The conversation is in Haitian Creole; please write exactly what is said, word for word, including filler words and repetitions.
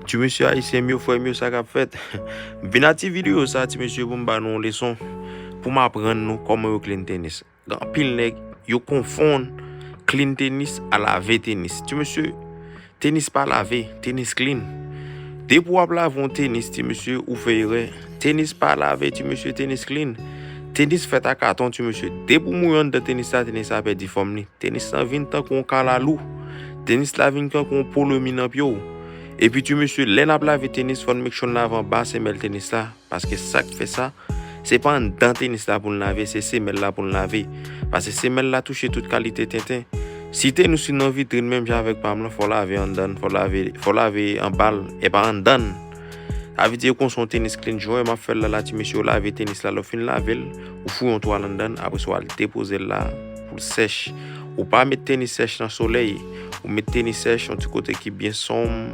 Ti mesye ayisyen m yo, frè m yo, sa k ap fèt? M vin a ti videyo sa, ti mesye, pou m ba nou yon leson, pou m aprann nou kòman yo clean tenis. Gen anpil nèg, yo konfonn clean tenis a lave tenis. Ti mesye, tenis pa lave, tenis clean. Depi w ap lave yon tenis, ti mesye, ou fè erè. Tenis pa lave, ti mesye, tenis clean. Tenis fèt a katon, ti mesye. Depi w mouri anndan tenis la, tenis la pèdi fòm li. Tenis la vin tankou yon kalalou. Tenis la vin tankou yon polomi nan pye w. Epi, ti mesye, lè n ap lave tenis, fò n make sure n lave anba semèl tenis la. Paske sa k fè sa, se pa anndan tenis la pou n lave, se semèl la pou n lave. Paske semèl la touche tout kalite tenten. Si tenis ou nan vitrin menm jan avèk pa m lan, fò lave anndan l, fò lave, fò lave anba l, e pa anndan l. Sa vle di, konsa yon tenis clean, jan m ap fè l la, la, ti mesye, w lave tenis la, lè w fin lave l, ou fouye yon twal anndan l, apre sa w al depoze l la pou l sèch. Ou pa met tenis sèch nan solèy, ou met tenis sèch yon ti kote ki byen sonm,